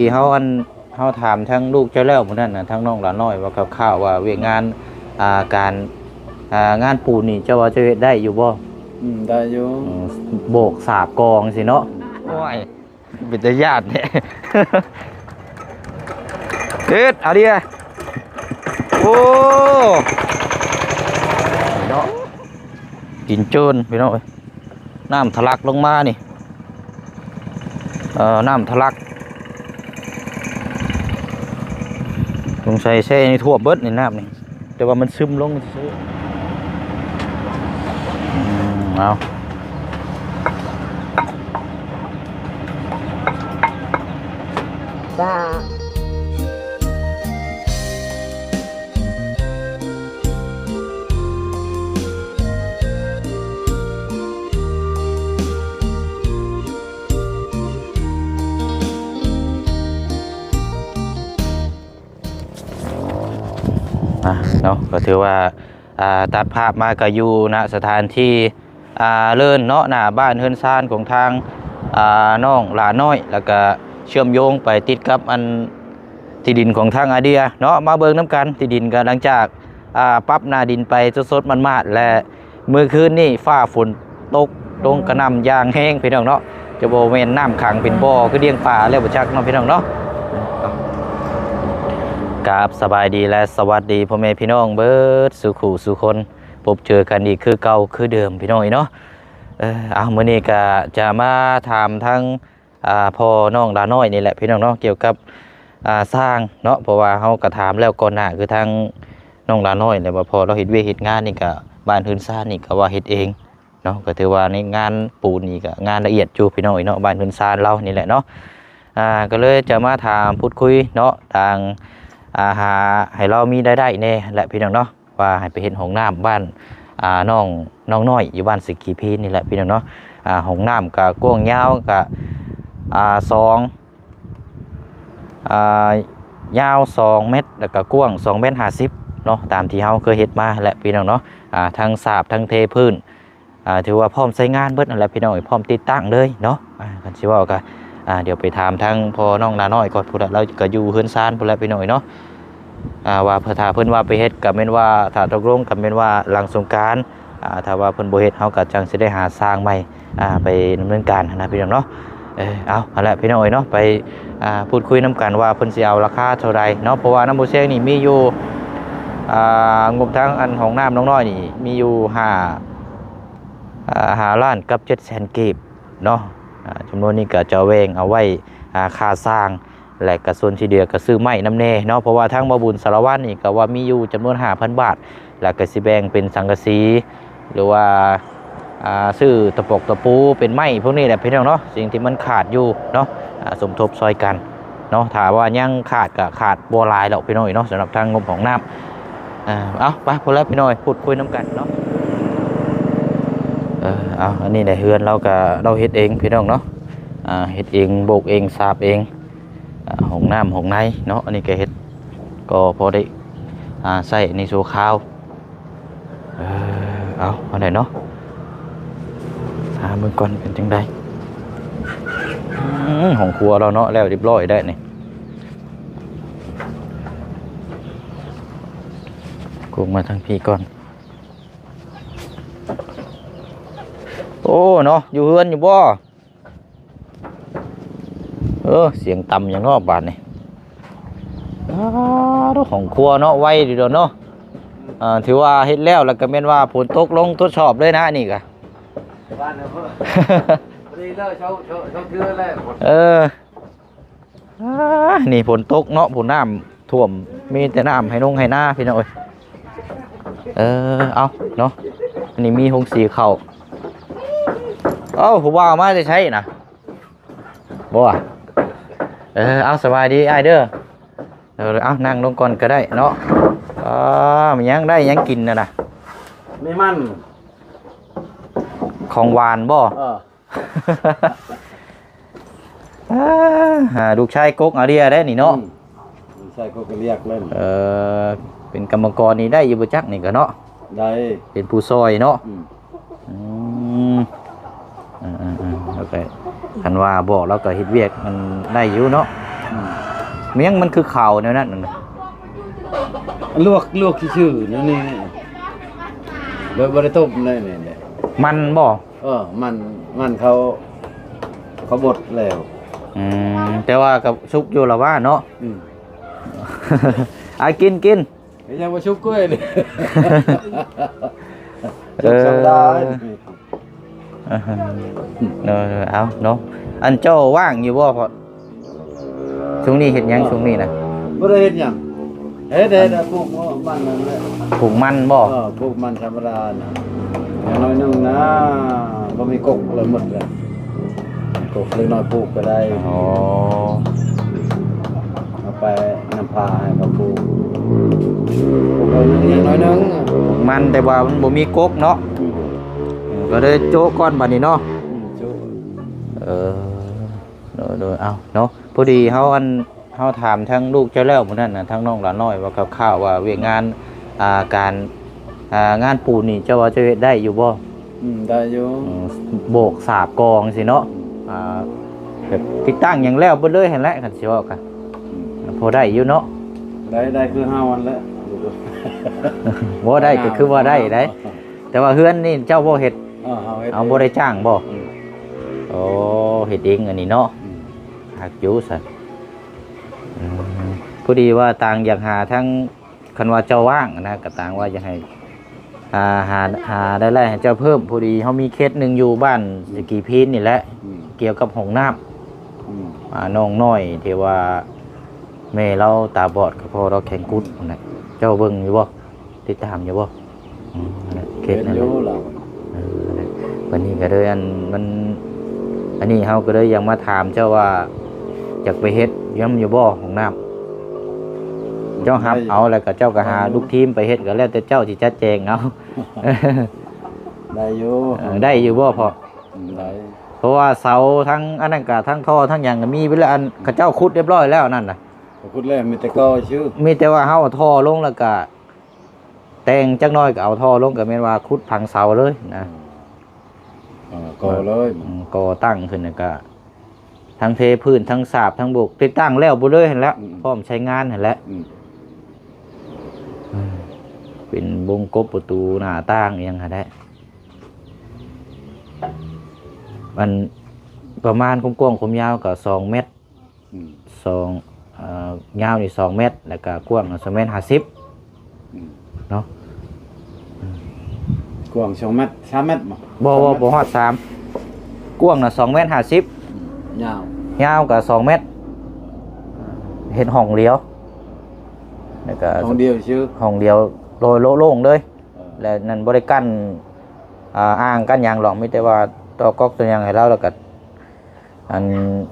ທີ່ເຮົາອັນ ເຮົາຖາມທາງລູກເຈົ້າແລ້ວມື້ນັ້ນນະ ທາງນ້ອງຫຼານ້ອຍວ່າຄ່າວໆວ່າວຽກງານ ອ່າ ການ ອ່າ ງານປູນນີ້ ເຈົ້າວ່າເຈົ້າເຮັດໄດ້ຢູ່ບໍ່? ອືມ ໄດ້ຢູ່. ອືມ ໂບກສາບກອງຊີ້ເນາະ. ໂອ້ຍ ເປັນຕາຢ້ານແທ້. ເຮັດ ອາເດຍ ໂອ້ ເນາະ ກິນເຈີນ ພີ່ນ້ອງເອີຍ. ນ້ຳທະລັກລົງມານີ້ ເອີ ນ້ຳທະລັກ ສົງໄສແຊ່ນີ້ຖ້ວມເບິດນີ້ ນ້ຳນີ້ ແຕ່ວ່າມັນຊຶມລົງຊື່ໆ. ອືມ ເອົາ ອ່າ ເນາະ ກໍຖືວ່າ ອ່າ ຕັດພາບມາກໍຢູ່ ນະ ສະຖານທີ່ ອ່າ ເລີນເນາະ ໜ້າບ້ານເຮືອນຊານຂອງທາງ ອ່າ ນ້ອງຫຼ້ານ້ອຍ ແລ້ວກະເຊື່ອມໂຍງໄປຕິດກັບອັນທີ່ດິນຂອງທາງອາເດຍເນາະ. ມາເບິ່ງນຳກັນ ທີ່ດິນກໍຫຼັງຈາກ ອ່າ ປັບໜ້າດິນໄປສົດໆໝາດໆ ແລະ ມື້ຄືນນີ້ຟ້າຝົນຕົກລົງກະໜ່ຳຢ່າງແຮງ ພີ່ນ້ອງເນາະ. ຈະບໍ່ແມ່ນນ້ຳຂັງເປັນບໍ່ຄືລ້ຽງປາແລ້ວບໍ່ຈັກເນາະ ພີ່ນ້ອງເນາະ. ກາບສະບາຍດີ ແລະ ສະຫວັດດີພໍ່ແມ່ພີ່ນ້ອງເບິດສູ່ຄູ່ສູ່ຄົນ. ພົບເຈີກັນອີກຄືເກົ່າຄືເດີມ ພີ່ນ້ອງເອີຍເນາະ. ເອີ ເອົາ ມື້ນີ້ກະຈະມາຖາມທາງ ອ່າ ພໍ່ນ້ອງຫຼ້ານ້ອຍນີ້ແຫຼະ ພີ່ນ້ອງເນາະ ກ່ຽວກັບ ອ່າ ຊ່າງເນາະ. ເພາະວ່າເຮົາກະຖາມແລ້ວກ່ອນໜ້າ ຄືທາງນ້ອງຫຼ້ານ້ອຍແຫຼະ ວ່າພໍ່ລາວເຮັດວຽກເຮັດງານນີ້ກະ ບ້ານເຮືອນຊານນີ້ກະວ່າເຮັດເອງເນາະ. ກະຖືວ່າໃນງານປູນນີ້ກະງານລະອຽດຢູ່ ພີ່ນ້ອງເອີຍເນາະ ບ້ານເຮືອນຊານລາວນີ້ແຫຼະເນາະ. ອ່າ ກໍເລີຍຈະມາຖາມພູດຄຸຍເນາະ ທາງ ອ່າ ຫາໃຫ້ລາວມີລາຍໄດ້ແດ່ແຫຼະ ພີ່ນ້ອງເນາະ. ວ່າໃຫ້ໄປເຮັດຫ້ອງນ້ຳບ້ານ ອ່າ ນ້ອງ ນ້ອງນ້ອຍ ຢູ່ບ້ານສະກີພີນນີ້ແຫຼະ ພີ່ນ້ອງເນາະ. ອ່າ ຫ້ອງນ້ຳກະກວ້າງຍາວກະ ອ່າ ສອງ ອ່າ ຍາວສອງແມັດ ແລ້ວກະກວ້າງສອງແມັດຫ້າສິບເນາະ ຕາມທີ່ເຮົາເຄີຍເຮັດມາແຫຼະ ພີ່ນ້ອງເນາະ. ອ່າ ທັງສາບ ທັງເທພື້ນ ອ່າ ຖືວ່າພ້ອມໃຊ້ງານເບິດຫັ້ນແຫຼະ ພີ່ນ້ອງເອີຍ ພ້ອມຕິດຕັ້ງເລີຍເນາະ. ອ່າ ຄັນຊິເວົ້າກະ ອ່າ ດຽວໄປຖາມທາງພໍ່ນ້ອງຫຼ້ານ້ອຍກ່ອນ ພຸ້ນລະ ລາວກະຢູ່ເຮືອນຊານພຸ້ນແຫຼະ ພີ່ນ້ອງເອີຍເນາະ. ອ່າ ວ່າເພິ່ນ ຖ້າເພິ່ນວ່າໄປເຮັດກະແມ່ນວ່າ ຖ້າຕົກລົງກະແມ່ນວ່າຫຼັງສົງການ. ອ່າ ຖ້າວ່າເພິ່ນບໍ່ເຮັດ ເຮົາກະຈັ່ງຊິໄດ້ຫາຊ່າງໃໝ່ ອ່າ ໄປດຳເນີນການຫັ້ນນະ ພີ່ນ້ອງເນາະ. ເອີ ເອົາ ຫັ້ນແຫຼະ ພີ່ນ້ອງເອີຍເນາະ ໄປ ອ່າ ພູດຄຸຍນຳກັນວ່າເພິ່ນຊິເອົາລາຄາເທົ່າໃດເນາະ. ເພາະວ່ານ້ຳບໍ່ແຊງນີ້ມີຢູ່ ອ່າ ງົບທາງອັນຫ້ອງນ້ຳນ້ອງນ້ອຍນີ້ມີຢູ່ຫ້າ ອ່າ ຫ້າລ້ານກັບເຈັດແສນກີບເນາະ. ອ່າ ຈຳນວນນີ້ກໍຈະແບ່ງເອົາໄວ້ ອ່າ ຄ່າສ້າງ ແລະ ກໍສ່ວນທີ່ເຫຼືອກໍຊື້ໄມ້ນຳແດ່ເນາະ. ເພາະວ່າທາງບ່າວບຸນສາລະວັນນີ້ກໍວ່າມີຢູ່ຈຳນວນຫ້າພັນບາດ ແລ້ວກໍຊິແບ່ງເປັນສັງກະສີ ຫຼືວ່າ ອ່າ ຊື້ຕະປົກຕະປູເປັນໄມ້ພວກນີ້ແຫຼະ ພີ່ນ້ອງເນາະ. ສິ່ງທີ່ມັນຂາດຢູ່ເນາະ ອ່າ ສົມທົບຊ່ອຍກັນເນາະ. ຖ້າວ່າຍັງຂາດກໍຂາດບໍ່ຫຼາຍດອກ ພີ່ນ້ອງເອີຍເນາະ ສຳລັບທາງງົບຫ້ອງນ້ຳ. ອ່າ ເອົາ ໄປພຸ້ນແຫຼະ ພີ່ນ້ອງເອີຍ ພູດຄຸຍນຳກັນເນາະ. ເອີ ເອົາ ອັນນີ້ແຫຼະ ເຮືອນລາວກະ ລາວເຮັດເອງ ພີ່ນ້ອງເນາະ. ອ່າ ເຮັດເອງ ໂບກເອງ ສາບເອງ. ອ່າ ຫ້ອງນ້ຳຫ້ອງໃນເນາະ ອັນນີ້ກະເຮັດ ກໍພໍໄດ້ ອ່າ ໃຊ້ໃນຊົ່ວຄາວ. ເອີ ເອົາ ອັນໃດເນາະ ຫາເບິ່ງກ່ອນເປັນຈັ່ງໃດ. ອືມ ຫ້ອງຄົວລາວເນາະ ແລ້ວຮຽບຮ້ອຍໄດ້ນີ້. ກົງມາທາງພີ້ກ່ອນ. ໂອ້ ເນາະ ຢູ່ເຮືອນຢູ່ບໍ່? ເອີ ສຽງຕ່ຳຫຍັງເນາະບາດນີ້. ອ້າ ຫ້ອງຄົວເນາະ ໄວດີດອກເນາະ. ອ່າ ຖືວ່າເຮັດແລ້ວ ແລ້ວກໍແມ່ນວ່າຝົນຕົກລົງທົດສອບເລີຍນະ ນີ້ກະ ບ້ານເຮົາ ພໍດີເລີຍ ເຊົາ ເຊົາ ເຊົາເທື່ອແລ້ວ. ເອີ ອ່າ ນີ້ຝົນຕົກເນາະ ຜູ້ນ້ຳຖ້ວມ ມີແຕ່ນ້ຳໄຮ່ນົງໄຮ່ນາ ພີ່ນ້ອງເອີຍ. ເອີ ເອົາເນາະ ອັນນີ້ມີໂຮງສີເຂົ້າ. ເອົາ ຜູ້ບ່າວມາແຕ່ໃສນະ? ບໍ່ວ່າ ເອີ ເອົາ ສະບາຍດີອ້າຍເດີ. ເອີ ເອົາ ນັ່ງລົງກ່ອນກໍໄດ້ເນາະ. ອ່າ ມີຫຍັງ ໄດ້ຫຍັງກິນນະນະ? ມີມັນ ຂອງຫວານບໍ່? ເອີ ອ່າ ຫາລູກຊາຍກົກອາເດຍໄດ້ນີ້ເນາະ. ອືມ ລູກຊາຍກົກອາເດຍແມ່ນ. ເອີ ເປັນກຳມະກອນນີ້ໄດ້ຢູ່ບໍ່ຈັກນີ້ກະເນາະ? ໄດ້ ເປັນຜູ້ຊ່ອຍເນາະ. ອືມ ອືມ ເອີໆໆ ລາວກະ ຄັນວ່າບອກລາວກະເຮັດວຽກມັນໄດ້ຢູ່ເນາະ. ອືມ ມັນຍັງ ມັນຄືເຂົ້າແນວນັ້ນນະ ລວກ ລວກຊື່ໆ ແນວນີ້ ແບບບໍ່ໄດ້ຕົ້ມເລີຍນີ້ແຫຼະ ມັນບໍ່? ເອີ ມັນ ມັນເຂົາ ເຂົາບົດແລ້ວ ອືມ ແຕ່ວ່າກໍສຸກຢູ່ລະວ່າເນາະ ອືມ ອາ ກິນ ກິນ ຍັງບໍ່ສຸກເລີຍນີ້ ເອີ ສຸກສຳບາຍ ເອີ ເອີ ເອົາເນາະ ອັນເຈົ້າວ່າງຢູ່ບໍ່ພໍ່? ຊ່ວງນີ້ເຮັດຫຍັງ ເອີ ຊ່ວງນີ້ນະ? ບໍ່ໄດ້ເຮັດຫຍັງ ເຮັດ ເຮັດ ເຮັດປູກມັນນັ້ນແຫຼະ ປູກມັນບໍ່? ເອີ ປູກມັນທຳມະດານະ ຢ່າງໜ້ອຍໜຶ່ງນະ ບໍ່ມີກົກເລີຍໝົດແລ້ວ ກົກເລັກນ້ອຍປູກກໍໄດ້ ອໍ ເອົາໄປນຳພາໃຫ້ເຂົາປູກ ປູກໜ້ອຍໜຶ່ງ ປູກມັນ ແຕ່ວ່າມັນບໍ່ມີກົກເນາະ ອືມ ກໍເລີຍໂຈະກ່ອນບາດນີ້ເນາະ ອືມ ໂຈະ ເອີ ໂດຍ ໂດຍ ເອົາເນາະ ພໍດີເຮົາ ອັນ ເຮົາຖາມທາງລູກເຈົ້າແລ້ວມື້ນັ້ນນະ ທາງນ້ອງຫຼານ້ອຍວ່າຄ່າວໆວ່າວຽກງານ ອ່າ ການ ອ່າ ງານປູນນີ້ ເຈົ້າວ່າເຈົ້າເຮັດໄດ້ຢູ່ບໍ່? ອືມ ໄດ້ຢູ່ ອືມ ໂບກສາບກອງຊີ້ເນາະ ອືມ ອ່າ ແບບຕິດຕັ້ງຫຍັງແລ້ວເບິດເລີຍຫັ້ນແຫຼະ ຄັນຊິເວົ້າກະ ອືມ ພໍໄດ້ຢູ່ເນາະ ໄດ້ ໄດ້ຄືເຮົາຫັ້ນແຫຼະ ບໍ່ໄດ້ກໍຄືວ່າໄດ້ໄດ໋ ແຕ່ວ່າເຮືອນນີ້ເຈົ້າບໍ່ເຮັດ? ເອີ ເຮົາເຮັດ ເອົາ ເອງ ບໍ່ໄດ້ຈ້າງບໍ່? ອືມ ໂອ້ ເຮັດເອງອັນນີ້ເນາະ ອືມ ຄັກຢູ່ຊັ້ນ ອືມ ພໍດີວ່າຕ່າງຢາກຫາທາງ ຄັນວ່າເຈົ້າວ່າງນະ ກໍຕ່າງວ່າຢາກໃຫ້ ອ່າ ຫາ ຫາລາຍໄດ້ໃຫ້ເຈົ້າເພີ່ມ ພໍດີເຮົາມີເຄສໜຶ່ງຢູ່ບ້ານສະກີພີນນີ້ແຫຼະ ອືມ ກ່ຽວກັບຫ້ອງນ້ຳ ອືມ ອ່າ ນ້ອງນ້ອຍທີ່ວ່າແມ່ລາວຕາບອດ ກໍພໍ່ລາວແຂງກຸດຫັ້ນນະ ເຈົ້າເບິ່ງຢູ່ບໍ່? ຕິດຕາມຢູ່ບໍ່? ອືມ ນັ້ນແຫຼະ ເຂດນັ້ນແຫຼະ ເອີ ນັ້ນແຫຼະ ບັດນີ້ກໍເລີຍ ອັນ ມັນ ອັນນີ້ເຮົາກໍເລີຍຢາກມາຖາມເຈົ້າວ່າ ຢາກໄປເຮັດນຳຢູ່ບໍ່ຫ້ອງນ້ຳ? ເຈົ້າຮັບເອົາ ແລ້ວກໍເຈົ້າກໍຫາລູກທີມໄປເຮັດ ກໍແລ້ວແຕ່ເຈົ້າຊິຈັດແຈງເອົາ ໄດ້ຢູ່ ເອີ ໄດ້ຢູ່ບໍ່ພໍ່? ອືມ ໄດ້ ເພາະວ່າເສົາທັງອັນນັ້ນກະ ທັງທໍ່ທັງຫຍັງກະມີໄປແລ້ວ ອັນ ເຂົາເຈົ້າຂຸດຮຽບຮ້ອຍແລ້ວນັ້ນນະ ຂຸດແລ້ວ ມີແຕ່ກໍ່ຊື່ ມີແຕ່ວ່າເຮົາເອົາທໍ່ລົງ ແລ້ວກະ ແຕ່ງຈັກໜ້ອຍກໍເອົາທໍ່ລົງ ກໍແມ່ນວ່າຂຸດຝັງເສົາເລີຍນະ ເອີ ກໍ່ເລີຍ ອືມ ກໍ່ຕັ້ງຂຶ້ນ ແລ້ວກໍທັງເທພື້ນ ທັງສາບ ທັງໂບກ ຕິດຕັ້ງແລ້ວເບິດເລີຍຫັ້ນແຫຼະ ອືມ ພ້ອມໃຊ້ງານຫັ້ນແຫຼະ ອືມ ເປັນວົງກົບ ປະຕູ ໜ້າຕ່າງ ອີ່ຫຍັງຫັ້ນແຫຼະ ອັນ ປະມານຄວາມກວ້າງຄວາມຍາວກໍສອງແມັດ ອືມ ສອງ ເອີ ຍາວນີ້ສອງແມັດ ແລ້ວກະກວ້າງສອງແມັດຫ້າສິບ ອືມ ເນາະ ອືມ ກວ້າງສອງແມັດ ສາມແມັດບໍ່? ບໍ່ ສາມແມັດ ບໍ່ຮອດສາມ ກວ້າງນະສອງແມັດຫ້າສິບ ອືມ ຍາວ ຍາວກະສອງແມັດ ເຮັດຫ້ອງດຽວ ແລ້ວກະຫ້ອງດຽວຊື່ ຫ້ອງດຽວໂລ່ງໆເລີຍ ເອີ ແລະນັ້ນບໍ່ໄດ້ກັ້ນ ອ່າ ອ່າງກັ້ນຫຍັງດອກ ມີແຕ່ວ່າຕໍ່ກັອກຕໍ່ຫຍັງໃຫ້ລາວ ແລ້ວກະ ອັນ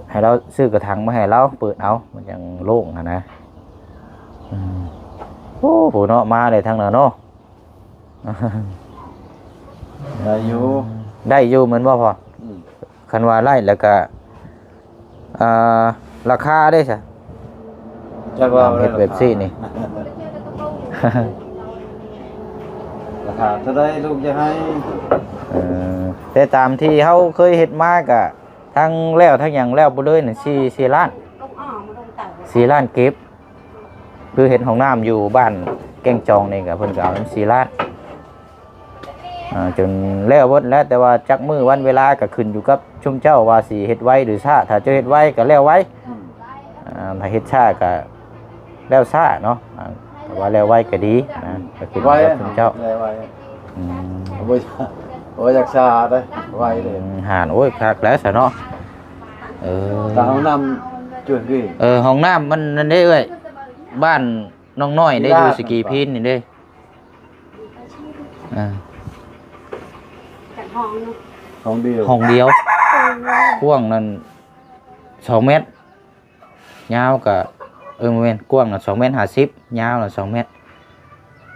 ໃຫ້ລາວຊື້ກະຖັງມາໃຫ້ລາວເປີດເອົາ ມັນຈັ່ງໂລ່ງຫັ້ນນະ ອືມ ໂອ້ ຜູ້ເນາະ ມາໄດ້ທາງນັ້ນເນາະ ໄດ້ຢູ່ ໄດ້ຢູ່ແມ່ນບໍ່ພໍ່? ອືມ ຄັນວ່າໄດ້ແລ້ວກະ ອ່າ ລາຄາເດ້ຊະ? ຈັກວ່າເຮັດແບບຊີ້ນີ້ ລາຄາເທົ່າໃດລູກຈະໃຫ້? ເອີ ແຕ່ຕາມທີ່ເຮົາເຄີຍເຮັດມາກະ ທັງແລ້ວທັງຫຍັງແລ້ວເບິດເລີຍນີ້ ສີ່ ສີ່ລ້ານ ສີ່ລ້ານກີບ ຄືເຮັດຫ້ອງນ້ຳຢູ່ບ້ານແກ້ງຈອງນີ້ກະເພິ່ນກະເອົານຳສີ່ລ້ານ ອ່າ ຈົນແລ້ວເບິດແລ້ວ ແຕ່ວ່າຈັກມື້ວັນເວລາກໍຂຶ້ນຢູ່ກັບຊຸມເຈົ້າວ່າຊິເຮັດໄວຫຼືຊ້າ ຖ້າເຈົ້າເຮັດໄວກໍແລ້ວໄວ ອືມ ອ່າ ຖ້າເຮັດຊ້າກໍແລ້ວຊ້າເນາະ ອ່າ ແຕ່ວ່າແລ້ວໄວກໍດີນະ ອືມ ກໍຂຶ້ນຢູ່ກັບຊຸມເຈົ້າ ແລ້ວໄວ ອືມ ບໍ່ ບໍ່ຢາກຊ້າເດ້ ໄວເດ້ ອືມ ຫານ ໂອ້ຍ ຄັກແລ້ວຊະເນາະ ເອີ ແຕ່ຫ້ອງນ້ຳຈຸດນີ້ ເອີ ຫ້ອງນ້ຳມັນນັ້ນເດ້ເອື້ອຍ ບ້ານນ້ອງນ້ອຍເດ້ ຢູ່ສະກີພີນນີ້ເດ້ ອ່າ ຈັກຫ້ອງເນາະ ຫ້ອງດຽວ ຫ້ອງດຽວ ກວ້າງນັ້ນສອງແມັດ ຍາວກະ ເອີ ບໍ່ແມ່ນ ກວ້າງນະສອງແມັດຫ້າສິບ ຍາວນະສອງແມັດ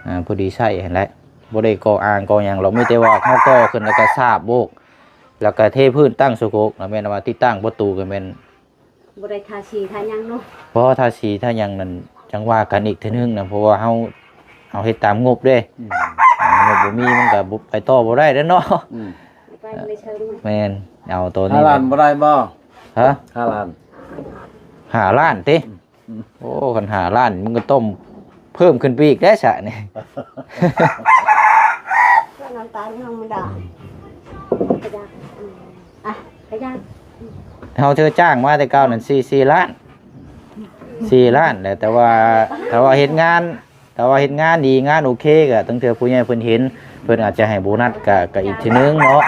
ອ່າ ພໍດີໃຊ້ຫັ້ນແຫຼະ ບໍ່ໄດ້ກໍ່ອ່າງກໍ່ຫຍັງດອກ ມີແຕ່ວ່າເຮົາກໍ່ຂຶ້ນແລ້ວກະສາບໂບກ ແລ້ວກະເທພື້ນ ຕັ້ງສະໂຄກ ແລ້ວແມ່ນວ່າຕິດຕັ້ງປະຕູ ກໍແມ່ນ ບໍ່ໄດ້ທາສີທາຫຍັງເນາະ ບໍ່ ທາສີທາຫຍັງນັ້ນ ຈັ່ງວ່າກັນອີກເທື່ອໜຶ່ງນະ ເພາະວ່າເຮົາ ເຮົາເຮັດຕາມງົບເດ້ ອືມ ງົບບໍ່ມີ ມັນກໍບໍ່ ໄປຕໍ່ບໍ່ໄດ້ເດ້ເນາະ ອືມ ໄປບໍ່ໄດ້ເຊີງ ແມ່ນ ເອົາໂຕນີ້ ຫ້າລ້ານບໍ່ໄດ້ບໍ່? ຮະ? ຫ້າລ້ານ ຫ້າລ້ານຕິ? ອືມ ໂອ້ ຄັນຫ້າລ້ານ ມັນກໍຕ້ອງເພີ່ມຂຶ້ນໄປອີກແດ່ຊະນີ້. ນ້ຳຕານທຳມະດາ ກະຢາກ ອືມ ອ່ະ ກະຢາກ ເຮົາເທື່ອຈ້າງມາແຕ່ເກົ່ານັ້ນ ສີ່ ສີ່ລ້ານ ສີ່ລ້ານແຫຼະ ແຕ່ວ່າ ແຕ່ວ່າເຮັດງານ ແຕ່ວ່າເຮັດງານດີ ງານໂອເຄ ກະຕັ້ງເທື່ອຜູ້ໃຫຍ່ເພິ່ນເຫັນ ເພິ່ນອາດຈະໃຫ້ໂບນັດ ກະ ກະອີກທີໜຶ່ງເນາະ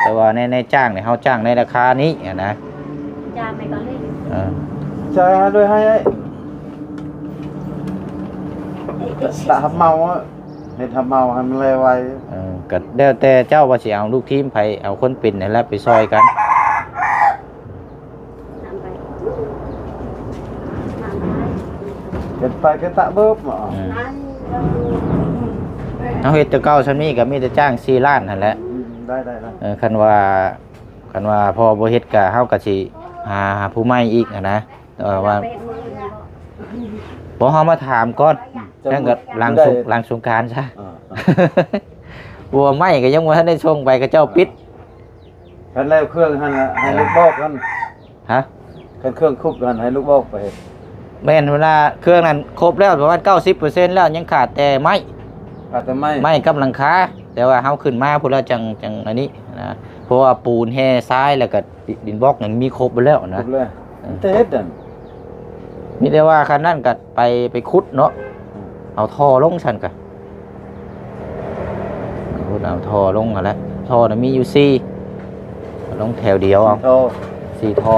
ແຕ່ວ່າໃນ ໃນຈ້າງນີ້ ເຮົາຈ້າງໃນລາຄານີ້ຫັ້ນນະ ຈ້າງໄປກ່ອນເລີຍ ເອີ ຈ່າຍໂດຍໃຫ້ ຕະ ຮັບເໝົາ ເຮັດຮັບເໝົາໃຫ້ມັນແລໄວ ເອີ ກະແລ້ວແຕ່ເຈົ້າວ່າຊິເອົາລູກທີມໃຜ ເອົາຄົນເປັນຫັ້ນແຫຼະໄປຊ່ອຍກັນ. ເຮັດໄປຄືຕະເບີບເນາະ ອືມ ເຮົາເຮັດແຕ່ເກົ່າຊ່ຳນີ້ກໍມີແຕ່ຈ້າງສີ່ລ້ານຫັ້ນແຫຼະ ອືມ ໄດ້ໆໆ ເອີ ຄັນວ່າ ຄັນວ່າພໍ່ບໍ່ເຮັດກໍເຮົາກໍຊິຫາ ຫາຜູ້ໃໝ່ອີກຫັ້ນນະ ແຕ່ວ່າ ບໍ່ ເຮົາມາຖາມກ່ອນ ຈັ່ງກໍຫຼັງສົງ ຫຼັງສົງການຊະ ເອີ ບໍ່ ໄມ້ກໍຍັງບໍ່ທັນໄດ້ສົ່ງໄປ ເຂົາເຈົ້າປິດ ຄັນແລ້ວເຄື່ອງຫັ້ນລະ ໃຫ້ລູກບອກຫັ້ນ ຮະ ຄັນເຄື່ອງຄົບຫັ້ນ ໃຫ້ລູກບອກໄປ ແມ່ນ ເວລາເຄື່ອງນັ້ນຄົບແລ້ວປະມານເກົ້າສິບເປີເຊັນແລ້ວ ຍັງຂາດແຕ່ໄມ້ ຂາດແຕ່ໄມ້ ໄມ້ກັບຫຼັງຄາ ແຕ່ວ່າເຮົາຂຶ້ນມາພຸ້ນແລ້ວຈັ່ງ ຈັ່ງອັນນີ້ນະ ເພາະວ່າປູນແຮ່ຊາຍ ແລ້ວກໍດິນບລັອກນັ້ນມີຄົບໝົດແລ້ວນະ ຄົບແລ້ວ ເອີ ມີແຕ່ເຮັດນັ້ນ ມີແຕ່ວ່າຄັນນັ້ນກໍໄປ ໄປຂຸດເນາະ ອືມ ເອົາທໍ່ລົງຊັ້ນກະ ເອົາທໍ່ລົງຫັ້ນແຫຼະ ທໍ່ນະມີຢູ່ສີ່ ລົງແຖວດຽວເອົາ ສີ່ທໍ່ ສີ່ທໍ່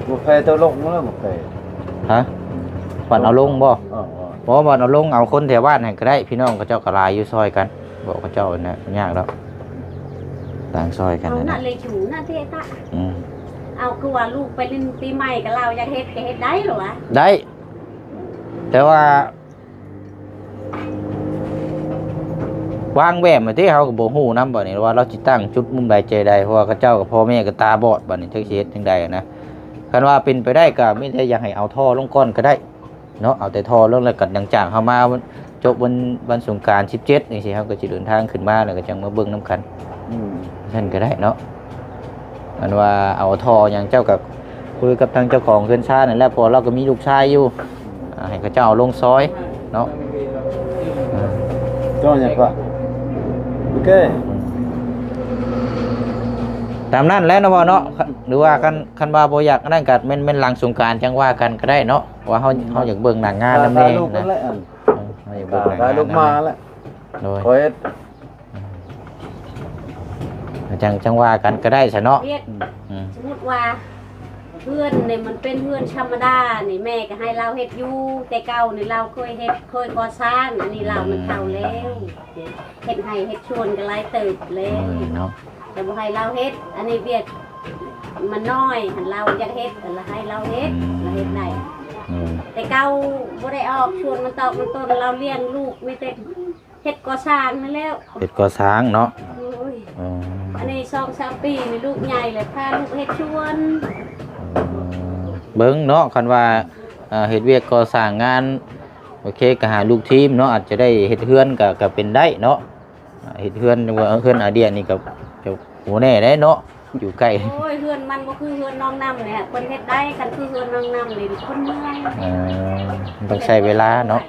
ບໍ່ແພຕົວລົງແລ້ວບໍ່ແພ ຮະ ບັດເອົາລົງບໍ່ ເອີ ບໍ່ ບັດເອົາລົງ ເອົາຄົນແຖວບ້ານຫັ້ນກໍໄດ້ ພີ່ນ້ອງເຂົາເຈົ້າກໍຫຼາຍຢູ່ ຊ່ອຍກັນ ບອກເຂົາເຈົ້າຫັ້ນນະ ບໍ່ຍາກດອກ ຕ່າງຊ່ອຍກັນ ເອົາ ຫັ້ນນະ ນະເລຊູນະເທຕະ ອືມ ເອົາ ຄືວ່າລູກໄປຫຼິ້ນປີໃໝ່ກໍລາວຢາກເຮັດກໍເຮັດໄດ້ເນາະ ໄດ້ ແຕ່ວ່າ ວາງແຜນມາຕິ ເຮົາກໍບໍ່ຮູ້ນຳບັດນີ້ວ່າລາວຊິຕັ້ງຈຸດມຸມໃດໃຈໃດ ເພາະວ່າເຂົາເຈົ້າກັບພໍ່ແມ່ກໍຕາບອດ ບັດນີ້ຈັກຊິເຮັດຈັ່ງໃດນະ ຄັນວ່າເປັນໄປໄດ້ກໍມີແຕ່ຢາກໃຫ້ເອົາທໍ່ລົງກ່ອນກໍໄດ້ເນາະ ເອົາແຕ່ທໍ່ລົງ ແລ້ວກໍຫຼັງຈາກເຮົາມາຈົບວັນ ວັນສົງການສິບເຈັດຈັ່ງຊີ້ ເຮົາກໍຊິເດີນທາງຂຶ້ນມາ ແລ້ວກໍຈັ່ງມາເບິ່ງນຳກັນ ອືມ ຊັ້ນກໍໄດ້ເນາະ. ອັນວ່າເອົາທໍ່ຫຍັງ ເຈົ້າກໍຄຸຍກັບທາງເຈົ້າຂອງເຮືອນຊານນັ້ນແຫຼະ ເພາະວ່າລາວກໍມີລູກຊາຍຢູ່ ອ່າ ໃຫ້ເຂົາເຈົ້າເອົາລົງຊ່ອຍເນາະ ເຈົ້າຫຍັງກະ ໂອເຄ ຕາມນັ້ນແຫຼະເນາະພໍ່ເນາະ ຫຼືວ່າຄັນ ຄັນວ່າບໍ່ຢາກອັນນັ້ນກໍແມ່ນ ແມ່ນຫຼັງສົງການຈັ່ງວ່າກັນກໍໄດ້ເນາະ ວ່າເຮົາ ເຮົາຢາກເບິ່ງໜ້າງານນຳແດ່ນະ ເຮົາຢາກເບິ່ງໜ້າງານນຳແດ່ ໂດຍ ຈັ່ງ ຈັ່ງວ່າກັນກໍໄດ້ຊະເນາະ ວຽກ ອືມ ສົມມຸດວ່າເຮືອນນີ້ມັນເປັນເຮືອນທຳມະດານີ້ ແມ່ກໍໃຫ້ລາວເຮັດຢູ່ ແຕ່ເກົ່ານີ້ລາວເຄີຍເຮັດ ເຄີຍກໍ່ສ້າງ ອັນນີ້ລາວມັນເຖົ້າແລ້ວ ເຮັດໄຮ່ເຮັດສວນກໍຫຼາຍເຕີບແລ້ວ ເອີ ເນາະ ແຕ່ບໍ່ໃຫ້ລາວເຮັດ ອັນນີ້ວຽກມັນນ້ອຍ ຄັນລາວຢາກເຮັດກໍລະໃຫ້ລາວເຮັດ ອືມ ລາວເຮັດໄດ້ ອືມ ແຕ່ເກົ່າບໍ່ໄດ້ອອກສວນມັນຕອກມັນຕົ້ນ ລາວລ້ຽງລູກມີແຕ່ ເຮັດກໍ່ສ້າງນັ້ນແຫຼະ ເຮັດກໍ່ສ້າງເນາະ ໂອ້ຍ ເອີ ອັນນີ້ສອງສາມປີນີ້ລູກໃຫຍ່ແລ້ວ ພາລູກເຮັດສວນ ເອີ ເບິ່ງເນາະ ຄັນວ່າ ເອີ ເຮັດວຽກກໍ່ສ້າງງານ ໂອເຄ ກໍຫາລູກທີມເນາະ ອາດຈະໄດ້ເຮັດເຮືອນກໍ ກໍເປັນໄດ້ເນາະ ເຮັດເຮືອນ ເຮືອນອາເດຍນີ້ກໍ ກໍບໍ່ແນ່ເດ້ເນາະ ຢູ່ໃກ້ ໂອ້ຍ ເຮືອນມັນບໍ່ຄືເຮືອນນ້ອງນ້ຳນີ້ ເພິ່ນເຮັດໄດ້ ຄັນຄືເຮືອນນ້ອງນ້ຳນີ້ຄົນເມືອງ ເອີ ມັນຕ້ອງໃຊ້ເວລາເນາະ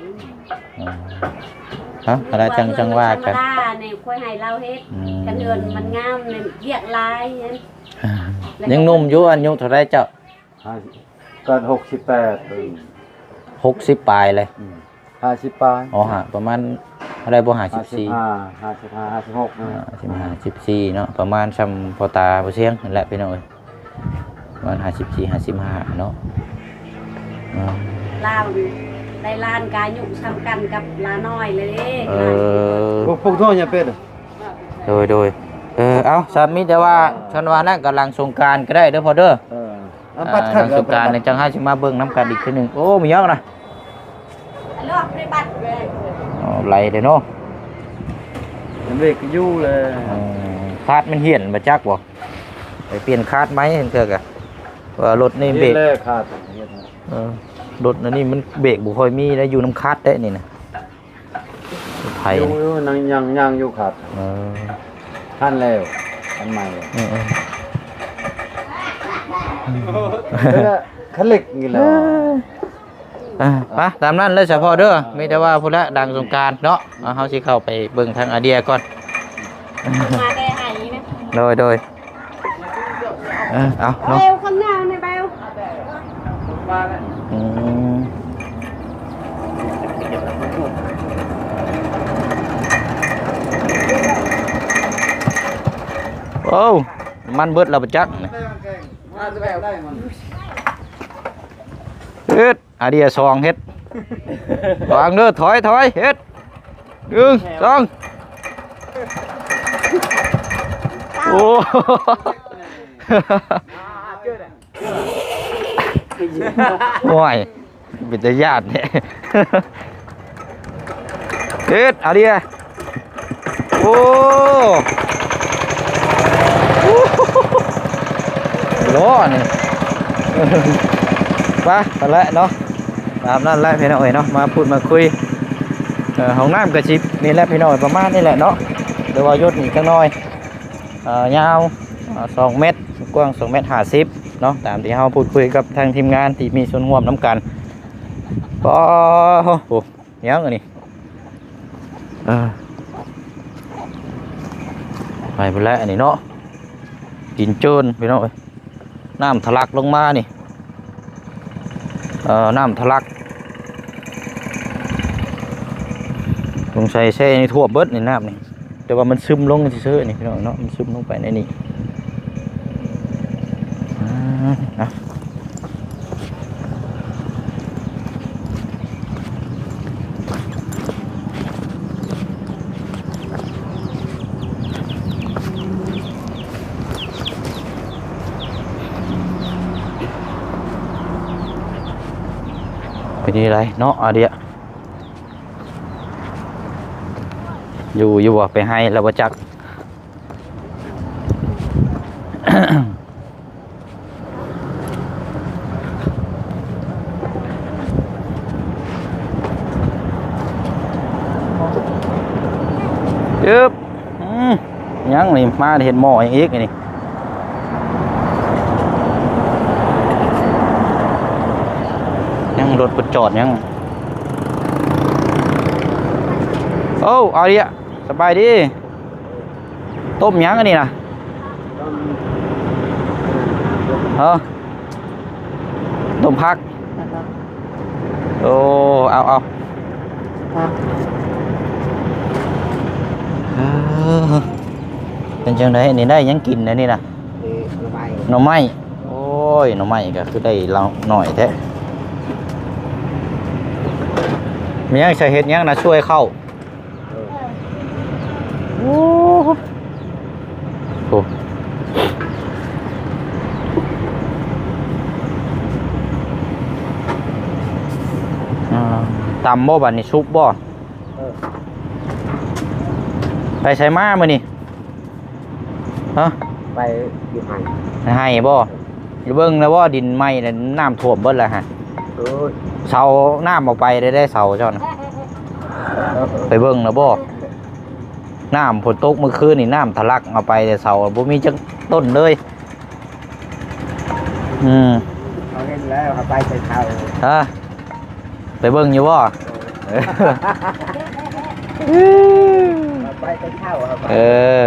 ເອີ ເອົ້າ ອັນນັ້ນຈັ່ງ ຈັ່ງວ່າກັນ ທຳມະດານີ້ຂ້ອຍໃຫ້ລາວເຮັດ ອືມ ຄັນເຮືອນມັນງາມນີ້ວຽກຫຼາຍ ຍັງໜຸ່ມຢູ່ ອາຍຸເທົ່າໃດເຈົ້າ? ຫ້າ ເກີດຫົກສິບແປດ ຫົກສິບປາຍເລີຍ ອືມ ຫ້າສິບປາຍ ອໍ ຫ້າ ປະມານເທົ່າໃດບໍ່ ຫ້າສິບສີ່ ຫ້າສິບຫ້າ ຫ້າສິບຫ້າ ຫ້າສິບຫົກ ຫ້າສິບຫ້າ ຫ້າສິບສີ່ເນາະ ປະມານຊ່ຳພໍ່ຕາພໍ່ຊຽງຫັ້ນແຫຼະພີ່ນ້ອງເອີຍ ປະມານຫ້າສິບສີ່ ຫ້າສິບຫ້າເນາະ ອືມ ລາວໄດ້ຫຼານກະອາຍຸຊ່ຳກັນກັບຫຼານ້ອຍເລີຍ ເອີ ພວກ ພວກໂທຫຍັງເປັນ ໂດຍ ໂດຍ ເອີ ເອົ້າ ສາມີແຕ່ວ່າ ຄັນວ່ານັ້ນກໍຫຼັງສົງການກໍໄດ້ເດີພໍ່ເດີ ເອີ ອັນປັດຂັດ ອ່າ ຫຼັງສົງການຈັ່ງເຮົາຊິມາເບິ່ງນຳກັນອີກເທື່ອໜຶ່ງ ໂອ້ ມີຫຍັງນະ ອໍ ໄຫຼເດ້ເນາະ ມັນເບຣກຢູ່ແລ້ວ ເອີ ຄາດມັນຫ້ຽນບໍ່ຈັກບໍ່ ໄປປ່ຽນຄາດໃໝ່ເທື່ອກະ ວ່າລົດນີ້ເບຣກ ເອີ ລົດອັນນີ້ມັນເບຣກບໍ່ຄ່ອຍມີໄດ້ ຢູ່ນຳຄາດໄດ້ນີ້ນະ ໄຜ ຢູ່ ຢູ່ ຍັງ ຍັງ ຍັງຢູ່ຄັບ ເອີ ທັນແລ້ວ ອັນໃໝ່ ເອີ ເອີ ເອີ ຄັນເລັກນີ້ແຫຼະ. ເອີ ໄປຕາມນັ້ນເລີຍສະເພາະເດີ ມີແຕ່ວ່າພຸ້ນລະ ດັງສົງການເນາະ. ເຮົາຊິເຂົ້າໄປເບິ່ງທາງອາເດຍກ່ອນ. ມາແຕ່ໄຫນະ. ໂດຍ ໂດຍ. ເອີ ເອົາເນາະ ເບວ ຄຳນາວນີ້ ເບວ. ອືມ ໂອ້ ນ້ຳມັນເບິດແລ້ວປະຈັກ. ເຮັດ ອາເດຍສອງ ເຮັດ ວາງເດີ ຖອຍ ຖອຍ ເຮັດ ໜຶ່ງ ສອງ ໂອ້ ໂອ້ຍ ເປັນຕາຢ້ານແທ້. ເຮັດ ອາເດຍ ໂອ້ ລໍ້ນີ້ ໄປ ໄປແລ້ວເນາະ. ຕາມນັ້ນແຫຼະພີ່ນ້ອງເອີຍເນາະ ມາພູດມາຄຸຍ. ເອີ ຫ້ອງນ້ຳກໍຊິນີ້ແຫຼະພີ່ນ້ອງເອີຍ ປະມານນີ້ແຫຼະເນາະ ຫຼືວ່າຍົດນີ້ຈັກໜ່ອຍ. ເອີ ຍາວ ເອີ ສອງແມັດ ກວ້າງສອງແມັດຫ້າສິບເນາະ ຕາມທີ່ເຮົາພູດຄຸຍກັບທາງທີມງານທີ່ມີສ່ວນຮ່ວມນຳກັນ. ປາໂທ້ ຫຍັງອັນນີ້? ເອີ ໄປພຸ້ນແຫຼະອັນນີ້ເນາະ ດິນເຈີນພີ່ນ້ອງເອີຍ ນ້ຳທະລັກລົງມານີ້. ເອີ ນ້ຳທະລັກ ສົງໄສແຊ່ນີ້ຖ້ວມເບິດນີ້ ນ້ຳນີ້ ແຕ່ວ່າມັນຊຶມລົງຊື່ໆນີ້ພີ່ນ້ອງເນາະ ມັນຊຶມລົງໄປໃນນີ້. ອືມ ເອົາ ເປັນຈັ່ງໃດເນາະ ອາເດຍ ຢູ່ ຢູ່ບໍ່? ໄປໄຮ່ແລ້ວບໍ່ຈັກ. ອືມ ຍັງນີ້ ມາເຫັນໝໍ້ຫຍັງອີກນີ້ ຍັງລົດເພິ່ນຈອດຍັງ. ໂອ້ ອາເດຍ ສະບາຍດີ. ຕົ້ມຫຍັງອັນນີ້ນະ? ຮະ? ຕົ້ມຜັກ? ໂອ້ ເອົາໆ ເອີ ເປັນຈັ່ງໃດນີ້ ໄດ້ຫຍັງກິນແລ້ວນີ້ນະ? ເອີ ໜໍ່ໄມ້ ໜໍ່ໄມ້. ໂອ້ຍ ໜໍ່ໄມ້ກໍຄືໄດ້ຫຼາຍໜ້ອຍແທ້. ມີຫຍັງ ໃສ່ເຮັດຫຍັງນະ? ຊ່ວຍເຂົ້າ. ໂອ້ ໂອ້ ອ່າ ຕຳບໍ່ ບາດນີ້ສຸກບໍ່? ເອີ ໄປໃສມາມື້ນີ້? ຮະ? ໄປຢູ່ໄຮ່ ໄຮ່ບໍ່? ຢູ່ເບິ່ງແລ້ວບໍ່? ດິນໄມ້ແລ້ວ ນ້ຳຖ້ວມເບິດແລ້ວຫະ. ໂອ້ຍ ເສົານ້ຳເອົາໄປໄດ້ ເສົາເຈົ້ານະ ໄປເບິ່ງແລ້ວບໍ່? ນ້ຳຝົນຕົກມື້ຄືນນີ້ ນ້ຳທະລັກເອົາໄປແຕ່ເສົາ ບໍ່ມີຈັກຕົ້ນເລີຍ. ອືມ ເຂົາເຫັນແລ້ວ ເອົາໄປແຕ່ເຊົ້າ. ຮະ? ໄປເບິ່ງຢູ່ບໍ່? ເອີ ເອົາໄປແຕ່ເຊົ້າ ເອົາໄປ. ເອີ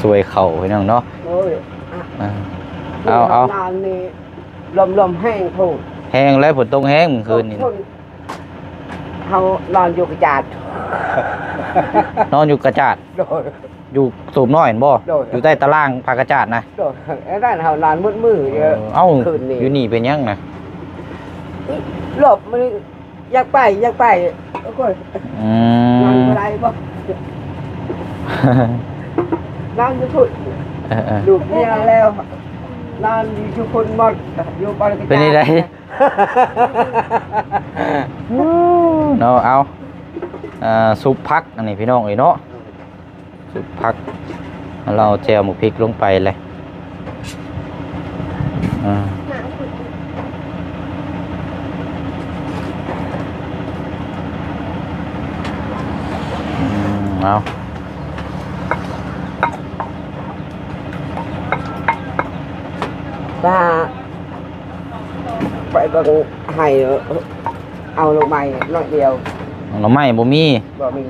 ຊ່ວຍເຂົ້າພີ່ນ້ອງເນາະ. ໂອ້ຍ ອ່າ ເອົາ ເອົາ ນ້ຳນີ້ລົມ ລົມແຮງໂພດ. ແຮງແລ້ວ ຝົນຕົກແຮງມື້ຄືນນີ້. ເຮົານອນຢູ່ກະຈາດ ນອນຢູ່ກະຈາດ. ໂດຍ ຢູ່ຕູບນ້ອຍຫັ້ນບໍ່? ໂດຍ ຢູ່ໃຕ້ຕາລ່າງຜ້າກະຈາດນະ. ໂດຍ ອັນນັ້ນເຮົານອນໝົດມື້. ເອີ ເອົ້າ ຄືນນີ້ ຢູ່ນີ້ເປັນຫຍັງນະ? ລົມມັນ ຢາກໄປ ຢາກໄປ. ໂອ້ຍ ອືມ ນອນບໍ່ໄດ້ບໍ່? ນອນຢູ່ພຸ້ນ. ເອີໆ ລູກເມຍແລ້ວ ນອນຢູ່ພຸ້ນໝົດ ຢູ່ບ່ອນກະຈາດ. ເປັນຈັ່ງໃດ? ເນາະ ເອົາ ເອີ ຊຸບຜັກອັນນີ້ພີ່ນ້ອງເອີຍເນາະ ຊຸບຜັກ ເຮົາເອົາແຈ່ວໝາກພິກລົງໄປເລີຍ. ອ່າ ອືມ ເອົາ. ໄປເບິ່ງໄຮ່ ເອົາໜໍ່ໄມ້ໜ້ອຍດຽວ. ໜໍ່ໄມ້ບໍ່ມີ? ບໍ່ມີ.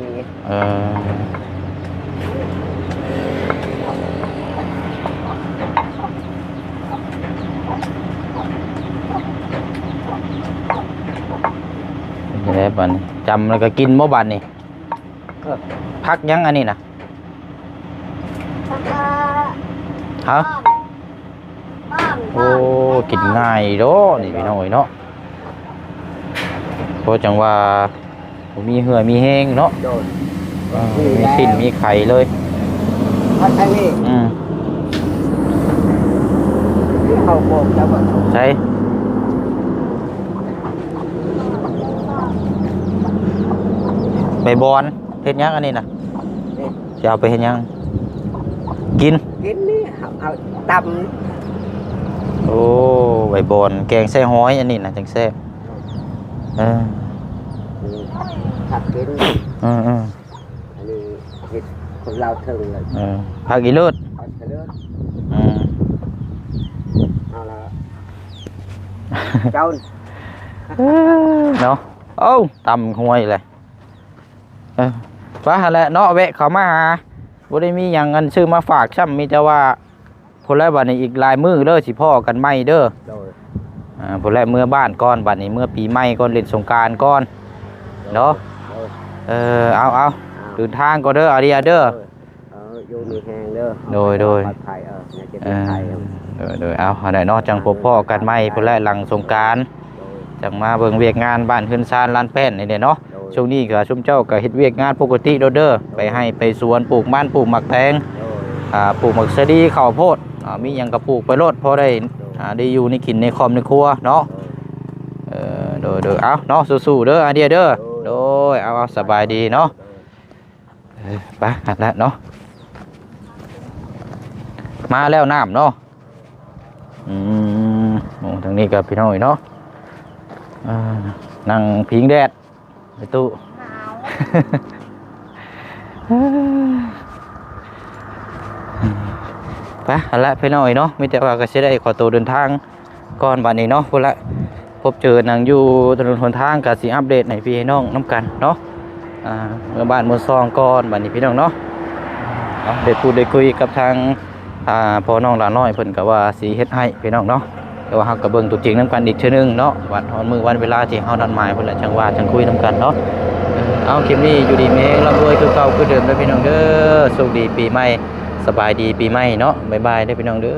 ເອີ ເປັນຈັ່ງໃດບາດນີ້? ຈຳແລ້ວກໍກິນບໍ່ບາດນີ້? ເອີ ຜັກຫຍັງອັນນີ້ນະ? ຜັກ ເອີ ຫະ? ອ້ອມ ໂອ້ ກິນງ່າຍເນາະນີ້ພີ່ນ້ອງເອີຍເນາະ. ເພາະຈັ່ງວ່າບໍ່ມີເຫື່ອມີແຮງເນາະ. ໂດຍ. ເອີ ມີສິ້ນມີໄຂເລີຍ. ຜັກອັນນີ້ ອືມ ເຂົ້າໂຄງເຈົ້າບໍ່? ໃສ? ໃບບອນ. ເຮັດຫຍັງອັນນີ້ນະ? ນີ້ ຈະເອົາໄປເຮັດຫຍັງ? ກິນ? ກິນນີ້ ເອົາ ເອົາຕຳ. ໂອ້ ໃບບອນແກງໃສ່ຫອຍ ອັນນີ້ນະຈັ່ງແຊບ. ເອີ ນີ້ ຜັກກິນ. ເອີໆ ອັນນີ້ເຮັດຄົນລາວເທິງເລີຍ. ເອີ ຜັກອີເລີດ. ຜັກອີເລີດ. ອືມ ເອົາລະ ເຈົ້າ ເອີ ເນາະ. ເອົ້າ ຕຳຫວຍເລີຍ. ເອີ ໄປຫັ້ນແຫຼະເນາະ ແວະເຂົ້າມາຫາ. ບໍ່ໄດ້ມີຫຍັງອັນຊື້ມາຝາກຊ້ຳ ມີແຕ່ວ່າພຸ້ນແຫຼະ ບັດນີ້ອີກຫຼາຍມື້ເດີ ຊິພໍ້ກັນໃໝ່ເດີ. ໂດຍ. ອ່າ ພຸ້ນແຫຼະ ເມືອບ້ານກ່ອນ ບັດນີ້ເມືອປີໃໝ່ກ່ອນ ຫຼິ້ນສົງການກ່ອນເນາະ. ໂດຍ. ເອີ ເອົາໆ ເດີນທາງກ່ອນເດີ ອາເດຍເດີ. ເອີ ເອີ ຢູ່ມີແຮງເດີ. ໂດຍໆ ປອດໄພ. ເອີ ຢ່າເຈັບ ເອີ ຢ່າໄຂ້. ໂດຍໆ ເອົາ ຫັ້ນແຫຼະເນາະ ຈັ່ງພົບພໍ້ກັນໃໝ່ພຸ້ນແຫຼະ ຫຼັງສົງການ. ໂດຍ. ຈັ່ງມາເບິ່ງວຽກງານບ້ານເຮືອນຊານລານແປ້ນນີ້ແຫຼະເນາະ. ໂດຍ. ຊ່ວງນີ້ກໍຊຸມເຈົ້າກໍເຮັດວຽກງານປົກກະຕິໂລດເດີ. ໂດຍ. ໄປໄຮ່ໄປສວນ ປູກມັນ ປູກໝາກແຕງ. ໂດຍ. ອ່າ ປູກໝາກສາລີ ເຂົ້າໂພດ ອ່າ ມີຫຍັງກໍປູກໄປໂລດ ພໍໄດ້ ໂດຍ ອ່າ ໄດ້ຢູ່ໄດ້ກິນໃນຄອບໃນຄົວເນາະ. ໂດຍ. ເອີ ໂດຍໆ ເອົາເນາະ ສູ້ໆເດີ ອາເດຍເດີ. ໂດຍ. ໂດຍ ເອົາໆ ສະບາຍດີເນາະ. ໂດຍ. ເອີ ໄປ ຫັ້ນແຫຼະເນາະ. ມາແລ້ວນ້ຳເນາະ. ອືມ ໂອ້ ທາງນີ້ກໍພີ່ນ້ອງເອີຍເນາະ ອ່າ ນັ່ງພິງແດດ ໄປຕູ້ ໜາວ. ໄປ ຫັ້ນແຫຼະພີ່ນ້ອງເອີຍເນາະ ມີແຕ່ວ່າກໍຊິໄດ້ຂໍໂຕເດີນທາງ ກ່ອນບັດນີ້ເນາະ ພຸ້ນລະ ພົບເຈີຫຍັງຢູ່ຖະໜົນຫົນທາງ ກະຊິອັບເດດໃຫ້ພີ່ໃຫ້ນ້ອງນຳກັນເນາະ. ອ່າ ເມືອບ້ານເມືອຊ່ອງກ່ອນບັດນີ້ພີ່ນ້ອງເນາະ. ເອົາ ໄດ້ພູດໄດ້ຄຸຍກັບທາງ ອ່າ ພໍ່ນ້ອງຫຼານ້ອຍ ເພິ່ນກະວ່າຊິເຮັດໃຫ້ພີ່ນ້ອງເນາະ ແຕ່ວ່າເຮົາກະເບິ່ງຕົວຈິງນຳກັນອີກເທື່ອໜຶ່ງເນາະ ວັນຮອດມື້ວັນເວລາທີ່ເຮົານັດໝາຍພຸ້ນລະ ຈັ່ງວ່າຈັ່ງຄຸຍນຳກັນເນາະ. ເອົາ ຄລິບນີ້ຢູ່ດີມີແຮງ ລ່ຳລວຍຄືເກົ່າຄືເດີມເດີພີ່ນ້ອງເດີ. ໂຊກດີປີໃໝ່ ສະບາຍດີປີໃໝ່ເນາະ. ບາຍບາຍເດີພີ່ນ້ອງເດີ.